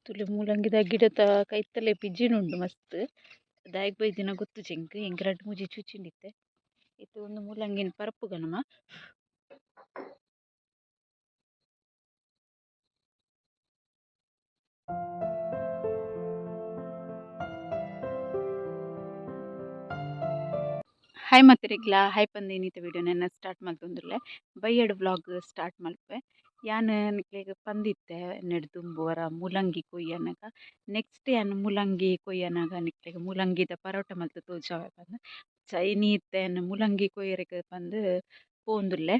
ತೂಲೆ ಮೂಲಂಗಿದ ಗಿಡತ ಕೈತಲೆ ಪಿಜಿನ್ ಉಂಡು ಮಸ್ತ್ ದಾಯೆಗ್ ಬೈದಿನ ಗೊತ್ತುಜಿ ಎಂಕ್ ಎಂಕ್ ರಡ್ಡ್ ಮೂಜಿ ಚುಚಿಂಡಿತ್ತೆ ಇತ್ತೆ ಉಂದು ಮೂಲಂಗಿನ್ ಪರಪುಗ ನಮ. ಹಾಯ್ ಮಾತೆರೆಗ್ಲ ಹಾಯ್ ಪಂದ್ ಇನ್ನಿತ ವಿಡಿಯೋ ನೆನ್ನ ಸ್ಟಾರ್ಟ್ ಮಲ್ತೊಂದುಲ್ಲೆ ಬಯ್ಯಡ್ ವ್ಲಾಗ್ ಸ್ಟಾರ್ಟ್ ಮಲ್ಪೆ. ಯಾನ್ ನಿಕ್ಲೆಗ್ ಪಂದಿತ್ತೆ ನೆಡ್ ದುಂಬು ವರ ಮೂಲಂಗಿ ಕೊಯ್ಯನಗ ನೆಕ್ಸ್ಟ್ ಯಾನ್ ಮೂಲಂಗಿ ಕೊಯ್ಯನಗ ನಿಕ್ಲೆಗ್ ಮೂಲಂಗಿದ ಪರೋಟ ಮಲ್ತ್ ತೋಜಾವೆ ಪಂದ್. ಇನಿ ಇತ್ತೆ ಯಾನ್ ಮೂಲಂಗಿ ಕೊಯ್ಯರೆಗ್ ಪಂದ್ ಪೋವೊಂದುಲ್ಲೆ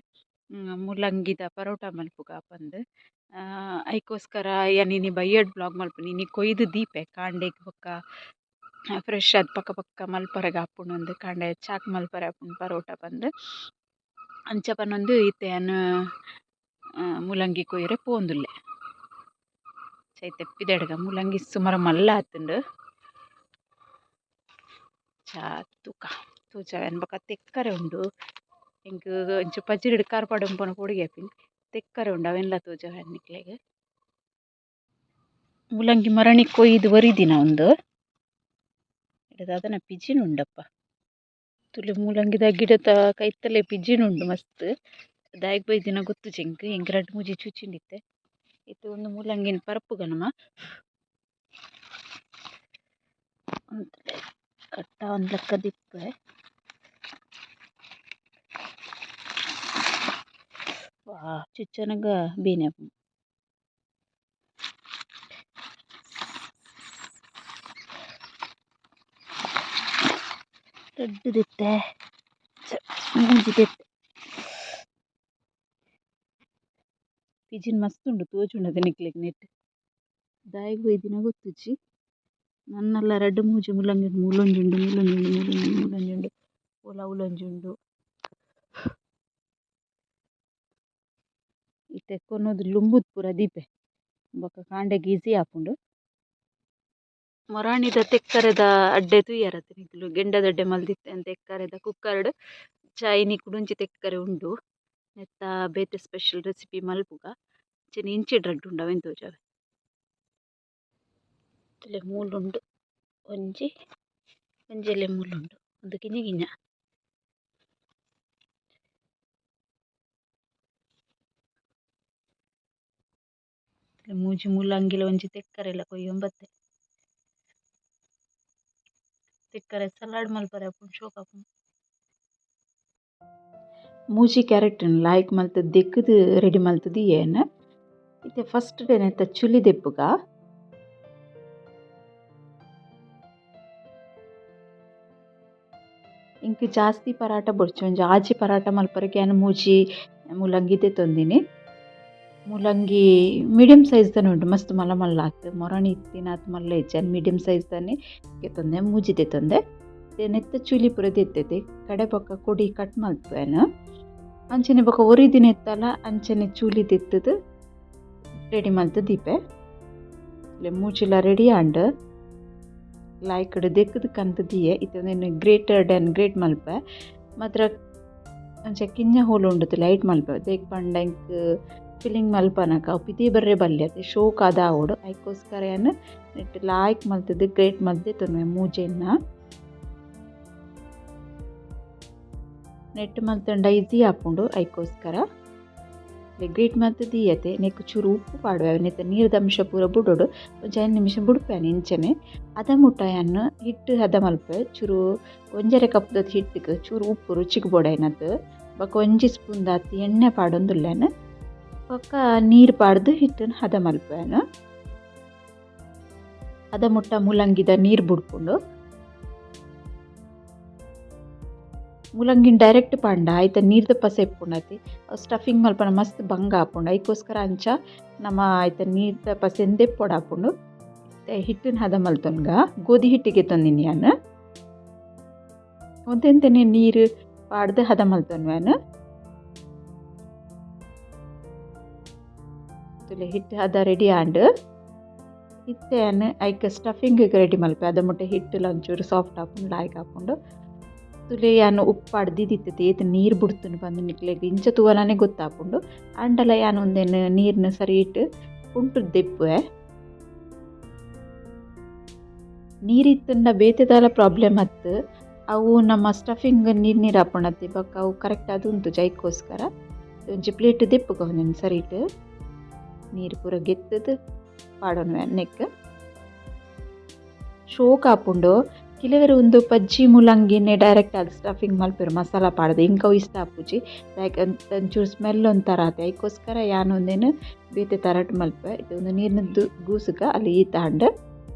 ಮೂಲಂಗಿದ ಪರೋಟ ಮಲ್ಪುಗ ಪಂದ್. ಐಕೋಸ್ಕರ ಯಾನ್ ಇನಿ ಬಯ್ಯಡ್ ವ್ಲಾಗ್ ಮಲ್ಪುನಿ ಇನಿ ಕೊಯ್ದು ದೀಪೆ ಕಾಂಡೆಗ್ ಬೊಕ್ಕ ಫ್ರೆಶ್ ಆದ್ ಪಕ್ಕ ಪಕ್ಕ ಮಲ್ಪರೆಗ್ ಆಪುಂಡು ಅಂದ್ ಕಾಂಡೆ ಚಾಕ್ ಮಲ್ಪರೆ ಆಪುಂಡು ಪರೋಟ ಪಂದ್. ಅಂಚ ಪನೊಂದು ಇತ್ತೆ ಯಾನ್ ಮೂಲಂಗಿ ಕೊಯ್ಯರೆ ಪೋವೊಂದುಲ್ಲೆ. ಇತ್ತೆ ಪಿದಡ್ಗ ಮೂಲಂಗಿ ಸುಮಾರು ಮಲ್ಲ ಆತುಂಡು. ಚಾ ತೂಕ ತೋಜಾವೆ ಬೊಕ ತೆಕ್ಕರೆ ಉಂಡು. ಎಂಕ್ ಒಂಚಿ ಪಜಿರ್ಡ್ ಕಾರ್ ಪಾಡೊಂದು ಪೋನ ಪೋಡಿಗೆ ಆಪಿನಿ ತೆಕ್ಕರೆ ಉಂಡು ಅವೆನ್ಲ ತೋಜಾವೆ ನಿಕ್ಲೆಗ್. ಮೂಲಂಗಿ ಮರಣಿ ಕೊಯ್ದು ಒರಿದಿನ ಉಂದು. ದಾದನ ಪಿಜಿನ್ ಉಂಡಪ್ಪ. ತೂಲೆ ಮೂಲಂಗಿದ ಗಿಡತ ಕೈತಲೆ ಪಿಜಿನ್ ಉಂಡು ಮಸ್ತ್ ದಾಯೆಗ್ ಬೈದಿನ ಗೊತ್ತುಜಿ ಎಂಕ್ ಎಂಕ್ ರಡ್ಡ್ ಮೂಜಿ ಚುಚಿಂಡಿತ್ತೆ ಇತ್ತೆ ಉಂದು ಮೂಲಂಗಿನ್ ಪರಪುಗ ನಮ. ಕಟ್ಟ ಒಂದ್ ಲೆಕ್ಕ ದಿಪ್ಪೆ. ವಾ ಚುಚ್ಚನಗ ಬೇನೆ ಆಪುಂಡು. ರಡ್ಡ್ ದಿತ್ತೆ ಮೂಜಿ ದಿತ್ತೆ. ಪಿಜಿನ್ ಮಸ್ತ್ ಉಂಡು ತೋಜುಂಡದ ನಿಕ್ಲೆಗ್ ನೆಟ್. ದಾಯೆಗ್ ಬೈದಿನ ಗೊತ್ತುಜಿ. ನನ್ನಲ ರಡ್ಡ್ ಮೂಜಿ ಮೂಲಂಗಿ ಮೂಲೊಂಜಿ ಉಂಡು ಮೂಲೊಂಜಿ ಉಂಡು ಮೂಲೊಂಜಿ ಮೂಲೊಂಜಿ ಉಂಡು ಓಲ ಉಲೊಂಜಿ ಉಂಡು. ಇತ್ತೆ ಕೊನೊದು ಲುಂಬುದು ಪೂರ ದೀಪೆ ಬೊಕ ಕಾಂಡೆಗ್ ಈಸಿ ಆಪುಂಡು. ಮೊರಾಣಿದ ತೆಕ್ಕರೆದ ಅಡ್ಡೆ ತೂಯರತೆ ನಿಕುಲು ಗೆಂಡದಡ್ಡೆ ಮಲ್ದಿತ್ತೆ ತೆಕ್ಕರೆದ ಕುಕ್ಕರ್ಡ್ ಚಾ ಇನಿ ಕುಡೊಂಜಿ ತೆಕ್ಕರೆ ಉಂಡು. ನೆತ್ತ ಬೇತೆ ಸ್ಪೆಷಲ್ ರೆಸಿಪಿ ಮಲ್ಪುಗ. ಅಂಚನೆ ಇಂಚಿಡ್ ರಡ್ಡ್ ಉಂಡು ಅವೆನ್ ತೋಜಾವೆ. ತೂಲೆ ಮೂಲುಂಡು ಒಂಜಿ ಒಂಜಿ ಎಲ್ಲೆ ಮೂಲುಂಡು ಉಂದು ಕಿನ್ನಿ ಕಿನ್ಯ. ಮೂಜಿ ಮೂಲಂಗಿಲ ಒಂಜಿ ತೆಕ್ಕರೆಲ ಕೊಯ್ಯೊಂದು ಬತ್ತೆ. ತೆಕ್ಕರೆ ಸಲಾಡ್ ಮಲ್ಪರೆ ಆಪುಂಡು ಶೋಕ್ ಆಪುಂಡು. ಮೂಜಿ ಕ್ಯಾರೆಟ್ ಲಾಯ್ಕ್ ಮಲ್ತ್ ದೆಕ್ಕ್‌ದ್ ರೆಡಿ ಮಲ್ತ್ ದೀಯೆನ್. ಇತ್ತೆ ಫಸ್ಟ್ ಡೇ ನೆತ್ತ ಚುಲಿ ದೆಪ್ಪುಗ. ಎಂಕ್ ಜಾಸ್ತಿ ಪರಾಟ ಬೊಡ್ಚಿ ಒಂಜಿ ಆಜಿ ಪರಾಟ ಮಲ್ಪರೆಗ್ ಯಾನ್ ಮೂಜಿ ಮೂಲಂಗಿ ದೆತ್ತೊಂದಿನಿ. ಮೂಲಂಗಿ ಮೀಡಿಯಂ ಸೈಜ್ ದಾನೆ ಉಂಡು ಮಸ್ತ್ ಮಲ್ಲ ಮಲ್ಲ ಅತ್ತ್ ಮೊರಣಿ ಇತ್ತಿನಾತ್ ಮಲ್ಲ ಇಜ್ಜಿ ಯಾನ್ ಮೀಡಿಯಂ ಸೈಜ್ ದಾನೆ ದೆತ್ತೊಂದೆ ಮೂಜಿ ದೆತ್ತೊಂದೆ. ನೆತ್ತ ಚುಲಿ ಪೂರ ದೆತ್ತೆದೆ ಕಡೆ ಬೊಕ್ಕ ಕೊಡಿ ಕಟ್ ಮಲ್ಪುವೆನ್. ಅಂಚನೆ ಬೊಕ್ಕ ಒರಿದಿನೆತ್ತಲ ಅಂಚನೆ ಚೂಲಿ ದೆತ್ತುದು ರೆಡಿ ಮಲ್ತ್ ದೀಪೆ. ಮೂಜಿಲ ರೆಡಿ ಆಂಡ್. ಲಾಯ್ಕ್‌ಡ್ ದೆಕ್ಕ್‌ದ್ ಕಂತ್ ದೀಯೆ ಇತ್ತೆ ಉಂದೆನ್ ಗ್ರೇಟರ್‌ಡ್ ಯಾನ್ ಗ್ರೇಟ್ ಮಲ್ಪುವೆ. ಮಾತ್ರ ಅಂಚ ಕಿನ್ಯ ಹೋಲ್ ಉಂಡು ಲೈಟ್ ಮಲ್ಪುವೆ ದಾಯೆಗ್ ಪಂಡ ಎಂಕ್ ಫಿಲ್ಲಿಂಗ್ ಮಲ್ಪನಗ ಅವು ಪಿದಯಿ ಬರ್ರೆ ಬಲ್ಲಿ ಅತೆ ಶೋಕ್ ಆದ್ ಆವೊಡು ಐಕೋಸ್ಕರ ಯಾನ್ ನೆಟ್ಟ್ ಲಾಯ್ಕ್ ಮಲ್ತ್‌ದ್ ಗ್ರೇಟ್ ಮಲ್ತ್ ದೆತ್ತೊನುವೆ ಮೂಜೆನ್ನ. ನೆಟ್ಟ್ ಮಲ್ತ್ಂಡ ಈಸಿ ಆಪುಂಡು ಐಕೋಸ್ಕರ. ಗ್ರೇಟ್ ಮಲ್ತ್ ದೀಯತೆ ನೆಕ್ಕ್ ಚೂರು ಉಪ್ಪು ಪಾಡುವೆ ನೆತ್ತ ನೀರ್ದ ಅಂಶ ಪೂರ ಬುಡೊಡು ಒಂಜಿ 5 ನಿಮಿಷ ಬುಡ್ಪೆನ್ ಇಂಚನೆ. ಅದ ಮುಟ್ಟ ಯಾನ್ ಹಿಟ್ಟು ಹದ ಮಲ್ಪುವೆ ಚೂರು ಒಂಜರೆ ಕಪ್‌ದ ಹಿಟ್ಟುಗ್ ಚೂರು ಉಪ್ಪು ರುಚಿಗ್ ಬೋಡಾಯಿನಾತ್ ಬೊಕ ಒಂಜಿ ಸ್ಪೂನ್ ದಾತ್ ಎಣ್ಣೆ ಪಾಡೊಂದುಲ್ಲೆನ್. ಬೊಕ ನೀರ್ ಪಾಡ್ದ್ ಹಿಟ್ಟುನ್ ಹದ ಮಲ್ಪುವೆನ್. ಅದ ಮುಟ್ಟ ಮೂಲಂಗಿದ ನೀರ್ ಬುಡ್ಪುಂಡು. ಮೂಲಂಗಿನ್ ಡೈರೆಕ್ಟ್ ಪಾಂಡ ಐತ ನೀರ್ದ ಪಸೆ ಇಪ್ಪುಂಡು ಅತೆ ಅವು ಸ್ಟಫಿಂಗ್ ಮಲ್ಪನ ಮಸ್ತ್ ಬಂಗ ಆಪುಂಡು ಐಕೋಸ್ಕರ ಅಂಚ ನಮ ಐತ ನೀರ್ದ ಪಸೆನ್ ದೆಪ್ಪೊಡಾಪುಂಡು. ಇತ್ತೆ ಹಿಟ್ಟುನ್ ಹದ ಮಲ್ತೊನ್ಗ ಗೋಧಿ ಹಿಟ್ಟು ಗೆತೊಂದಿನಿ ಯಾನ್. ಒಂತೆ ನೀರ್ ಪಾಡ್ದ್ ಹದ ಮಲ್ತೊನ್ವೆನ್. ತೂಲೆ ಹಿಟ್ಟು ಹದ ರೆಡಿ ಆಂಡ್. ಇತ್ತೆ ಯಾನ್ ಐಕ್ ಸ್ಟಫಿಂಗ್ ರೆಡಿ ಮಲ್ಪೆ ಅದ ಮುಟ್ಟ ಹಿಟ್ಟುಲ ಒಂಚೂರು ಸಾಫ್ಟ್ ಆಪುಂಡು ಲಾಯ್ಕ್ ಆಪುಂಡು. ತೂಲೆ ಯಾನ್ ಉಪ್ಪು ಪಾಡ್ದ್ ದೀದಿತ್ತೆ ಏತ್ ನೀರ್ ಬುಡ್ತುಂಡು ಪಂದ್ ನಿಕ್ಲೆಗ್ ಇಂಚ ತೂವನನೆ ಗೊತ್ತಾಪುಂಡು. ಆಂಡಲ ಯಾನ್ ಉಂದೆನ್ ನೀರ್ನ್ ಸರಿಟ್ ಕುಂಟುದು ದೆಪ್ಪುವೆ. ನೀರಿತ್ತಂಡ ಬೇತೆ ದಾಲ ಪ್ರಾಬ್ಲಮ್ ಅತ್ತು ಅವು ನಮ್ಮ ಸ್ಟಫಿಂಗ್ ನೀರು ನೀರು ಆಪುಂಡತ್ತೆ ಬೊಕ್ಕ ಅವು ಕರೆಕ್ಟ್ ಆದ್ ಉಂತುಜಿ ಐಕೋಸ್ಕರ ಒಂಜಿ ಪ್ಲೇಟ್ ದೆಪ್ಪುಗ ಉಂದೆನ್ ಸರಿಟ್ ನೀರು ಪೂರ ಗೆತ್ತುದು ಪಾಡೊನುವೆ ನೆಕ್ಕ್ ಶೋಕ್ ಆಪುಂಡು. ಕೆಲವೆರ್ ಉಂದು ಪಜ್ಜಿ ಮೂಲಂಗಿನೆ ಡೈರೆಕ್ಟ್ ಆದ್ ಸ್ಟಫಿಂಗ್ ಮಲ್ಪೆರ್ ಮಸಾಲ ಪಾಡ್ದ್ ಎಂಕ್ ಅವು ಇಷ್ಟ ಆಪುಜಿ ದಾಯೆ ಒಂಚೂರು ಸ್ಮೆಲ್ ಒಂಥರ ಆತೆ ಐಕೋಸ್ಕರ ಯಾನ್ ಉಂದೆನ್ ಬೇತೆ ತರಟ್ ಮಲ್ಪುವೆ. ಇತ್ತೆ ಉಂದು ನೀರ್ನ್ ಗೂಸುಗ ಅಲ್ಲಿ ಈತ್ ಆಂಡ್.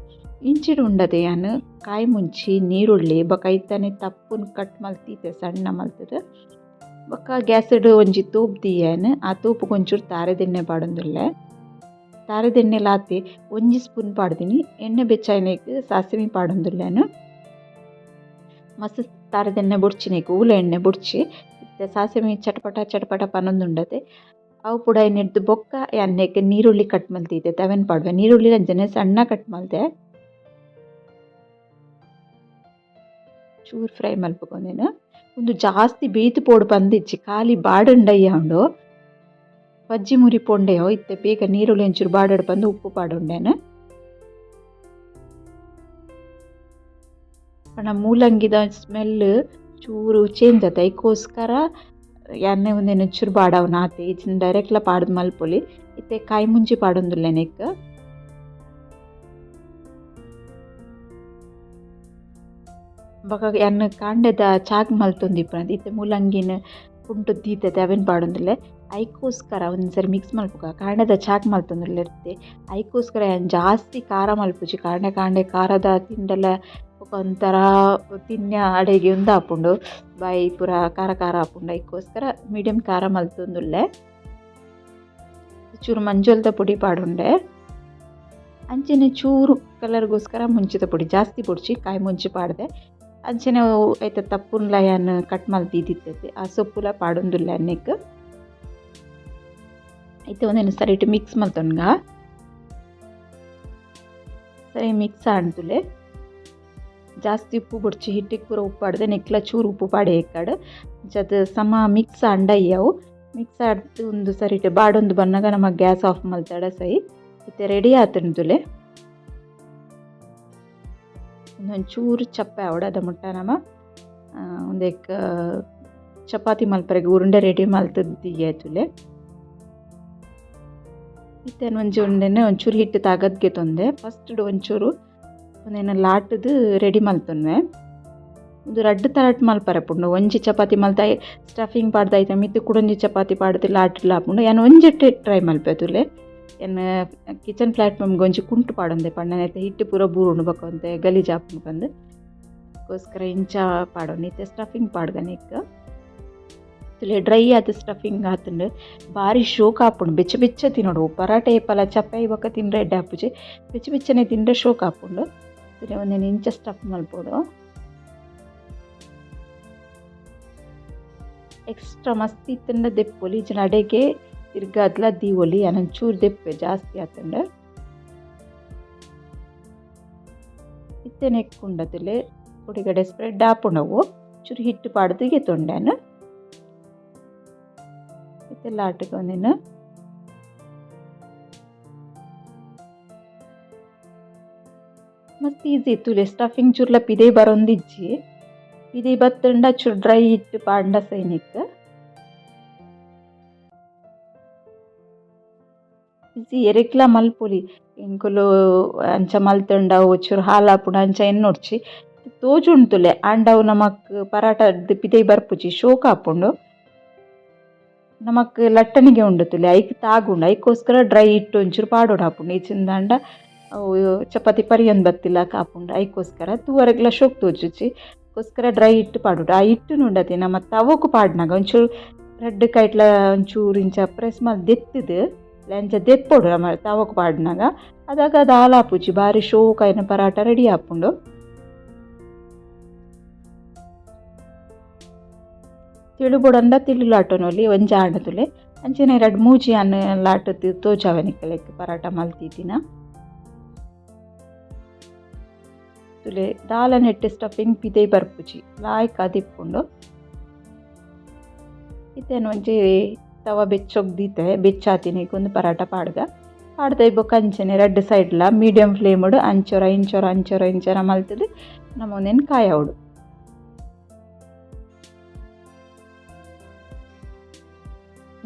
ಇಂಚಿಡ್ ಉಂಡತೆ ಯಾನ್ ಕಾಯಿ ಮುಂಚಿ ನೀರುಳ್ಳಿ ಬೊಕ ಐತನೆ ತಪ್ಪುನು ಕಟ್ ಮಲ್ತ್ ಸಣ್ಣ ಮಲ್ತುದು ಬೊಕ ಗ್ಯಾಸ್ ಡ್ ಒಂಜಿ ತೂಪ್ ದೀಯೆನ್ ಆ ತೂಪುಗು ಒಂಚೂರು ತಾರೆದೆಣ್ಣೆ ಪಾಡೊಂದುಲ್ಲೆ. ತಾರೆದೆಣ್ಣೆಲ ಆತೆ ಒಂಜಿ ಸ್ಪೂನ್ ಪಾಡ್ದಿನಿ ಎಣ್ಣೆ ಬೆಚ್ಚ ಆಯಿನೈಕ್ ಸಾಸಿವೆ ಪಾಡೊಂದುಲ್ಲೆನ್. ಮಸ್ತ್ ತಾರೆದೆಣ್ಣೆ ಬೊಡ್ಚಿ ನೆಕ್ ಓಲ ಎಣ್ಣೆ ಬೊಡ್ಚಿ ಇತ್ತೆ ಸಾಸಿವೆ ಚಟಪಟ ಚಟಪಟ ಪನೊಂದುಂಡತೆ ಅವು ಪೂರ ಆಯಿನೆಡ್ದ್ ಬೊಕ್ಕ ಯಾನ್ ನೆಕ್ಕ್ ನೀರುಳ್ಳಿ ಕಟ್ ಮಲ್ತಿತ್ತೆ ಅವೆನ್ ಪಾಡುವೆ. ನೀರುಳ್ಳಿ ಅಂಚನೆ ಸಣ್ಣ ಕಟ್ ಮಲ್ತೆ. ಚೂರು ಫ್ರೈ ಮಲ್ಪುಗ ಉಂದೆನ್. ಉಂದು ಜಾಸ್ತಿ ಬೇಯ್ತ್ ಪೋಡು ಪಂದಿಜ್ಜಿ ಖಾಲಿ ಬಾಡುಂಡ ಉಂಡು. ಪಜ್ಜಿ ಮುರಿ ಪೊಂಡೆಯೋ ಇತ್ತೆ ಬೇಗ ನೀರುಳ್ಳಿ ಒಂಚೂರು ಬಾಡಡ್ ಪಂದ್ ಉಪ್ಪು ಪಾಡೊಂಡೆನ್. ಪಂಡ ಮೂಲಂಗಿದ ಸ್ಮೆಲ್ ಚೂರು ಚೇಂಜ್ ಆತ ಐಕೋಸ್ಕರ ಯಾನ್ ಉಂದೆನ್ ಒಂಚೂರು ಬಾಡಾವುನ ಆತೆ ಇಜ್ಜಿಂಡ ಡೈರೆಕ್ಟ್ಲ ಪಾಡ್ದ್ ಮಲ್ಪೊಲಿ. ಇತ್ತೆ ಕಾಯಿ ಮುಂಚಿ ಪಾಡೊಂದುಲ್ಲೆ ನೆಕ್ಕ್. ಬೊಕ ಯಾನ್ ಕಾಂಡೆದ ಚಾಕ್ ಮಲ್ತೊಂದಿಪ್ಪುನ ಇತ್ತೆ ಮೂಲಂಗಿನ್ ಕುಂಟು ದೀತೆ ಅವೆನ್ ಪಾಡೊಂದುಲ್ಲೆ. ಐಕೋಸ್ಕರ ಒಂಜಿ ಸರಿ ಮಿಕ್ಸ್ ಮಲ್ಪುಗ ಕಾಂಡೆದ ಚಾಕ್ ಮಲ್ತೊಂದುಲ್ಲೆ ಇತ್ತೆ ಐಕೋಸ್ಕರ ಯಾನ್ ಜಾಸ್ತಿ ಖಾರ ಮಲ್ಪುಜಿ. ಕಾಂಡೆ ಕಾಂಡೆ ಖಾರದ ತಿಂಡಲ ಬೊಕ ಒಂಥರ ತಿನ್ಯ ಅಡೆಗೆ ಉಂದಾಪುಂಡು ಬಾಯಿ ಪೂರ ಖಾರ ಖಾರ ಆಪುಂಡು. ಐಕೋಸ್ಕರ ಮೀಡಿಯಂ ಖಾರ ಮಲ್ತೊಂದುಲ್ಲೆ. ಚೂರು ಮಂಜೊಲ್ದ ಪೊಡಿ ಪಾಡೊಂಡೆ. ಅಂಚನೆ ಚೂರು ಕಲರ್ಗೋಸ್ಕರ ಮುಂಚಿದ ಪೊಡಿ ಜಾಸ್ತಿ ಬೊಡ್ಚಿ ಕಾಯಿ ಮುಂಚಿ ಪಾಡ್ದೆ. ಅಂಚನೆ ಐತ ತಪ್ಪುನ್ಲ ಯಾನ್ ಕಟ್ ಮಲ್ತ್ ದೀದಿತ್ತೆ ಆ ಸೊಪ್ಪುಲ ಪಾಡೊಂದುಲ್ಲೆ ನೆಕ್ಕ್. ಇತ್ತೆ ಉಂದೆನ್ ಸರಿಟ್ ಮಿಕ್ಸ್ ಮಲ್ತೊನ್ಗ. ಸರಿ ಮಿಕ್ಸ್ ಆಂಡ್ ಜಾಸ್ತಿ ಉಪ್ಪು ಬೊಡ್ಚಿ ಹಿಟ್ಟಿಗೆ ಪೂರ ಉಪ್ಪು ಪಾಡ್ದೆ ನೆಕ್ಲ ಚೂರು ಉಪ್ಪು ಪಾಡೆ ಎಕ್ಕಡ್ ಅಂಚಾದ್ ಸಮ ಮಿಕ್ಸ್ ಆಂಡ ಅವು ಮಿಕ್ಸ್ ಆದ್ ಉಂದು ಸರಿಟ್ ಬಾಡೊಂದು ಬನ್ನಗ ನಮ ಗ್ಯಾಸ್ ಆಫ್ ಮಲ್ತಡ ಸೈ. ಇತ್ತೆ ರೆಡಿ ಆತುಂಡು ತೂಲೆ. ಒಂಚೂರು ಚಪ್ಪೆ ಆವಡ್ ಅದ ಮುಟ್ಟ ನಮ ಉಂದೆಕ್ ಚಪಾತಿ ಮಲ್ಪರೆಗ್ ಉರುಂಡೆ ರೆಡಿ ಮಲ್ತ್ ದೀಯೆ ತೂಲೆ. ಇತ್ತೆ ಒಂಜಿ ಉಂಡೆನ್ ಒಂಚೂರು ಹಿಟ್ಟು ತಾಗದ್ ಗೆತೊಂದೆ. ಫಸ್ಟ್ ಒಂಚೂರು ಉಂದೆನ್ ಲಾಟುದು ರೆಡಿ ಮಲ್ತೊನ್ವೆ. ಉಂದು ರಡ್ಡ್ ತರಟ್ ಮಲ್ಪರೆ ಆಪುಂಡು. ಒಂಜಿ ಚಪಾತಿ ಮಲ್ತ ಸ್ಟಫಿಂಗ್ ಪಾಡ್ದ್ ಐತ ಮಿತ್ತ್ ಕುಡೊಂಜಿ ಚಪಾತಿ ಪಾಡ್ದ್ ಲಾಟ್ಲ ಆಪುಂಡು. ಯಾನ್ ಒಂಜೆಟ್ಟೆ ಟ್ರೈ ಮಲ್ಪೆ ತೂಲೆ. ಯಾನ್ ಕಿಚನ್ ಪ್ಲಾಟ್ಫಾರ್ಮ್ ಒಂಜಿ ಕುಂಟು ಪಾಡೊಂದೆ ಪಂಡ ನೆತ್ತ ಹಿಟ್ಟು ಪೂರ ಬೂರುಂಡು ಬೊಕ ಒಂತೆ ಗಲೀಜು ಆಪುಂಡು ಪಂದ್. ಅಕ್ಕೋಸ್ಕರ ಇಂಚ ಪಾಡೊಂದು ಇತ್ತೆ ಸ್ಟಫಿಂಗ್ ಪಾಡ್ಗ ನೆಕ್ಕ್. ತೂಲೆ ಡ್ರೈ ಆದ್ ಸ್ಟಫಿಂಗ್ ಆತುಂಡು. ಬಾರಿ ಶೋಕ್ ಆಪುಂಡು ಬೆಚ್ಚ ಬೆಚ್ಚ ತಿನೊಡು. ಪರಾಟೆ ಏಪಲ ಚಪ್ಪೆ ಆಯಿ ಬೊಕ ತಿಂಡ ಎಡ್ಡೆ ಆಪುಜಿ. ಬೆಚ್ಚ ಬೆಚ್ಚನೆ ತಿಂಡ ಶೋಕ್ ಆಪುಂಡು. ತೂಲೆ ಉಂದೆನ್ ಇಂಚ ಸ್ಟಫ್ ಮಲ್ಪೊಡು. ಎಕ್ಸ್ಟ್ರಾ ಮಸ್ತ್ ಇತ್ತುಂಡ ದೆಪ್ಪೊಲಿ ಇಜ್ಜಿಂಡ ಅಡೆಗೆ ತಿರ್ಗಾದ್ಲ ದೀವೊಲಿ. ಯಾನ್ ಒಂಚೂರು ದೆಪ್ಪೆ ಜಾಸ್ತಿ ಆತುಂಡು. ಇತ್ತೆ ನೆಕ್ಕ್ ಉಂಡು ತೂಲೆ ಕೊಡಿಗಡೆ ಸ್ಪ್ರೆಡ್ ಆಪುಂಡು ಅವು. ಚೂರು ಹಿಟ್ಟು ಪಾಡ್ದ್ ಗೆತೊಂಡೆ ಯಾನ್. ಇತ್ತೆ ಲಾಟುಗ ಉಂದೆನ್ ಮಸ್ತ್ ಈಸಿ ತೂಲೆ ಸ್ಟಫಿಂಗ್ ಚೂರ್ಲ ಪಿದಯಿ ಬರೊಂದಿಜ್ಜಿ. ಪಿದಯಿ ಬತ್ತುಂಡ ಚೂರು ಡ್ರೈ ಹಿಟ್ಟು ಪಾಡ್ಂಡ ಸೈ ನೆಕ್ಕ್. ಈಸಿ ಎರೆಗ್ಲ ಮಲ್ಪೊಲಿ. ಎಂಕುಲು ಅಂಚ ಮಲ್ತುಂಡ ಅವು ಚೂರು ಹಾಲಾಪುಂಡು ಅಂಚ ಎನ್ನೊಡ್ಚಿ. ತೋಜುಂಡು ತೂಲೆ ಆಂಡ ಅವು ನಮಕ್ ಪರಾಟರ್ದ್ ಪಿದಯಿ ಬರ್ಪುಜಿ ಶೋಕ್ ಆಪುಂಡು. ನಮಕ್ ಲಟ್ಟಣಿಗೆ ಉಂಡು ತೂಲೆ ಐಕ್ ತಾಗುಂಡು ಐಕೋಸ್ಕರ ಡ್ರೈ ಹಿಟ್ಟು ಒಂಚೂರು ಪಾಡೊಡಾಪುಂಡು. ಇಜ್ಜಿಂದಾಂಡ ಅವು ಚಪಾತಿ ಪರಿಯೊಂದು ಬತ್ತಿಲಕ ಆಪುಂಡು. ಐಕೋಸ್ಕರ ತೂವರೆಗ್ಲ ಶೋಕ್ ತೋಜುಜಿ. ಅಕ್ಕೋಸ್ಕರ ಡ್ರೈ ಹಿಟ್ಟು ಪಾಡೊಡು. ಆ ಹಿಟ್ಟುನು ಉಂಡತೆ ನಮ ತವೊಕು ಪಾಡ್ನಗ ಒಂಚೂರು ರಡ್ಡ್ ಕೈಟ್ಲ ಒಂಚೂರು ಇಂಚ ಪ್ರೆಸ್ ಮಲ್ತ್ ದೆತ್ತುದು ಅಂಚ ದೆಪ್ಪೊಡು ನಮ ತವೊಕು ಪಾಡ್ನಗ. ಅದಗ ದಾಲ ಆಪುಜಿ ಬಾರಿ ಶೋಕ್ ಆಯಿನ ಪರಾಟ ರೆಡಿ ಆಪುಂಡು. ತೆಳು ಬೋಡಂಡ ತೆಳು ಲಾಟೊನೊಲಿ ಒಂಜಿ ಆಂಡ ತೂಲೆ. ಅಂಚನೆ ರಡ್ಡ್ ಮೂಜಿ ಯಾನ್ ಲಾಟುದು ತೋಜಾವೆ ನಿಕಲೆಗ್ ಪರಾಟ ಮಲ್ತಿದಿನ. ತೂಲೆ ದಾಲ ನೆಟ್ಟ್ ಸ್ಟಫಿಂಗ್ ಪಿದಯಿ ಬರ್ಪುಜಿ ಲಾಯ್ಕ್ ಆದಿಪ್ಪುಂಡು. ಇತ್ತೆ ಯಾನ್ ಒಂಜಿ ತವ ಬೆಚ್ಚೊಗ್ ದೀತೆ ಬೆಚ್ಚ ಆತಿನೆಗ್ ಒಂದು ಪರಾಟ ಪಾಡ್ಗ. ಪಾಡ್ದೈ ಬೊಕ್ಕ ಅಂಚನೆ ರಡ್ಡ್ ಸೈಡ್ಲ ಮೀಡಿಯಂ ಫ್ಲೇಮ್ಡ್ ಅಂಚೊರ ಇಂಚೊರ ಅಂಚೊರ ಇಂಚೊರ ಮಲ್ತುದು ನಮ ಉಂದೆನ್ ಕಾಯಾವೊಡು.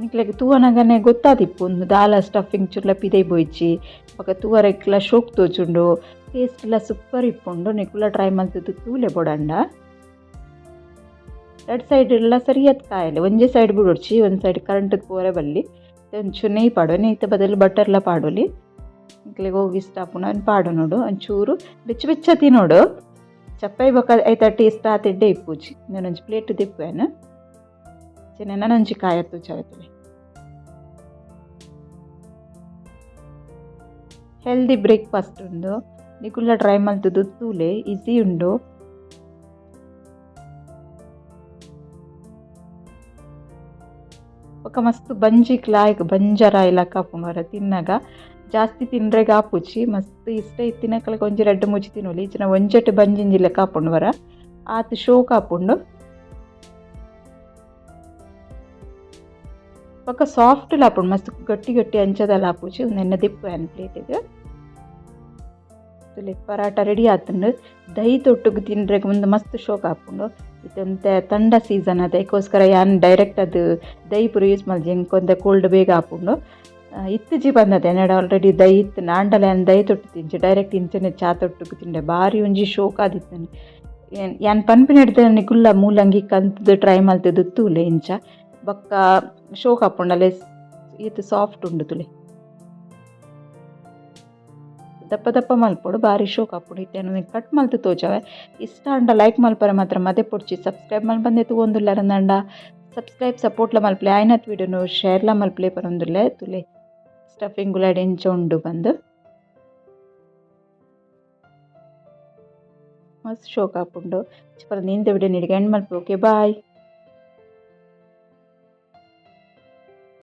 ನಿಕ್ಲೆಗ್ ತೂವನಗನೆ ಗೊತ್ತಾದಿಪ್ಪು ಉಂದು ದಾಲ ಸ್ಟಫಿಂಗ್ ಚೂರ್ಲ ಪಿದೈ ಪೋಯಿಜಿ ಬೊಕ ತೂವರೆಗ್ಲ ಶೋಕ್ ತೋಜುಂಡು ಟೇಸ್ಟ್ ಲ ಸೂಪರ್ ಇಪ್ಪುಂಡು ನಿಕುಲ ಟ್ರೈ ಮಲ್ತುದು ತೂಲೆ ಬೋಡಂಡ. ರಡ್ಡ್ ಸೈಡ್ ಲ ಸರಿಯಾದ್ ಕಾಯಲೆ ಒಂಜಿ ಸೈಡ್ ಬುಡೊಡ್ಚಿ ಒಂಜಿ ಸೈಡ್ ಕರೆಂಟ್ ಪೋರೆ ಬಲ್ಲಿ ಒಂಚೂರು ನೆಯ್ಯಿ ಪಾಡೊಡು ನೆಯ್ತ ಬದಲು ಬಟರ್ಲ ಪಾಡೊಲಿ ನಿಕ್ಲೆಗ್ ಒವು ಇಷ್ಟ ಆಪುಂಡು ಅವೆನ್ ಪಾಡೊನೊಡು ಒಂಚೂರು ಬೆಚ್ಚ ಬೆಚ್ಚ ತಿನೊಡು ಚಪ್ಪೈ ಬೊಕ ಐತ ಟೇಸ್ಟ್ ಆತ್ ಎಡ್ಡೆ ಇಪ್ಪುಜಿ. ಉಂದೆನ್ ಒಂಜಿ ಪ್ಲೇಟ್ ದೆಪ್ಪುವೆನ್ ಅಂಚನೆ ನನೊಂಜಿ ಕಾಯ ತೋಜಾವೆ ತೂಲೆ. ಹೆಲ್ದಿ ಬ್ರೇಕ್ಫಾಸ್ಟ್ ಉಂಡು ನಿಕುಲ್ಲ ಟ್ರೈ ಮಲ್ತುದು ತೂಲೆ ಈಸಿ ಉಂಡು. ಬೊಕ ಮಸ್ತ್ ಬಂಜಿಗ್ ಲಾಯ್ಕ್ ಬಂಜಾರ ಆಯಿಲಕ ಆಪುಂಡು ಒರ ತಿನ್ನಗ ಜಾಸ್ತಿ ತಿನ್ರೆಗ್ ಆಪುಜಿ ಮಸ್ತ್ ಇಷ್ಟ ಇತ್ತಿನಕಲೆಗ್ ಒಂಜಿ ರಡ್ಡ್ ಮೂಜಿ ತಿನೊಲಿ ಇಜ್ಜಿಂಡ ಒಂಜೆಟ್ ಬಂಜಿಂಜಿ ಲೆಕ ಆಪುಂಡು ಒರ ಆತ್ ಶೋಕ್ ಆಪುಂಡು. ಬೊಕ ಸಾಫ್ಟ್ ಲ ಆಪುಂಡು ಮಸ್ತ್ ಗಟ್ಟಿ ಗಟ್ಟಿ ಅಂಚದಲ ಆಪುಜಿ ಉಂದೆನ್ ದೆಪ್ಪುವೆ ಯಾನ್ ಪ್ಲೇಟ್ ಗ್. ತೂಲೆ ಪರಾಟ ರೆಡಿ ಆತುಂಡು ದಹಿ ತೊಟ್ಟುಗು ತಿನ್ರೆಗ್ ಉಂದು ಮಸ್ತ್ ಶೋಕ್ ಆಪುಂಡು. ಇತ್ತೆ ಒಂತೆ ತಂಡ ಸೀಸನ್ ಅತ ಐಕೋಸ್ಕರ ಯಾನ್ ಡೈರೆಕ್ಟ್ ಅದು ದಹಿ ಪೂರ ಯೂಸ್ ಮಲ್ಜಿ ಎಂಕ್ ಒಂತೆ ಕೋಲ್ಡ್ ಬೇಗ ಆಪುಂಡು. ಇತ್ತಿಜಿ ಪಂದತೆ ಎನ್ನಡ ಆಲ್ರೆಡಿ ದಹಿ ಇತ್ತ್ಂಡ್ ಆಂಡಲ ಯಾನ್ ದಹಿ ತೊಟ್ಟು ತಿಂಚಿ ಡೈರೆಕ್ಟ್ ಇಂಚನೆ ಚಾ ತೊಟ್ಟುಗು ತಿಂಡೆ ಬಾರಿ ಒಂಜಿ ಶೋಕ್ ಆದಿತ್ತ್ಂಡ್. ಯಾನ್ ಪನ್ಪಿನೆಡ್ದ್ ನಿಕುಲ್ಲ ಮೂಲಂಗಿ ಕಂತ್ದ್ ಟ್ರೈ ಮಲ್ತ್‌ದ್ ತೂಲೆ ಇಂಚ ಬೊಕ್ಕ ಶೋಕ್ ಆಪುಂಡು ಏತ್ ಸಾಫ್ಟ್ ಉಂಡು ತೂಲೆ. ದಪ್ಪ ದಪ್ಪ ಮಲ್ಪೊಡು ಬಾರಿ ಶೋಕ್ ಆಪುಂಡು. ಇತ್ತೆ ಯಾನ್ ಕಟ್ ಮಲ್ತ್ ತೋಜಾವೆ ಇಷ್ಟ ಆಂಡ ಲೈಕ್ ಮಲ್ಪರೆ ಮಾತ್ರ ಮದೆ ಪೊಡ್ಚಿ ಸಬ್ಸ್ಕ್ರೈಬ್ ಮಲ್ಪಂದೆ ತೂವೊಂದುಲ್ಲಾರಂದಾಂಡ ಸಬ್ಸ್ಕ್ರೈಬ್ ಸಪೋರ್ಟ್ಲ ಮಲ್ಪುಲೆ ಆಯಿನತ್ ವಿಡಿಯೋನು ಶೇರ್ಲ ಮಲ್ಪುಲೆ ಪನೊಂದುಲ್ಲೆ ತೂಲೆ ಸ್ಟಫಿಂಗ್ ಉಲಾಡ್ ಎಂಚ ಉಂಡು ಪಂದ್. ಮಸ್ತ್ ಶೋಕ್ ಆಪುಂಡು. ಇಂಚ ಪಂದ್ ಇಂತ ವಿಡಿಯೋ ನಿಡೆ ಎಂಡ್ ಮಲ್ಪುವೆ ಓಕೆ ಬಾಯ್.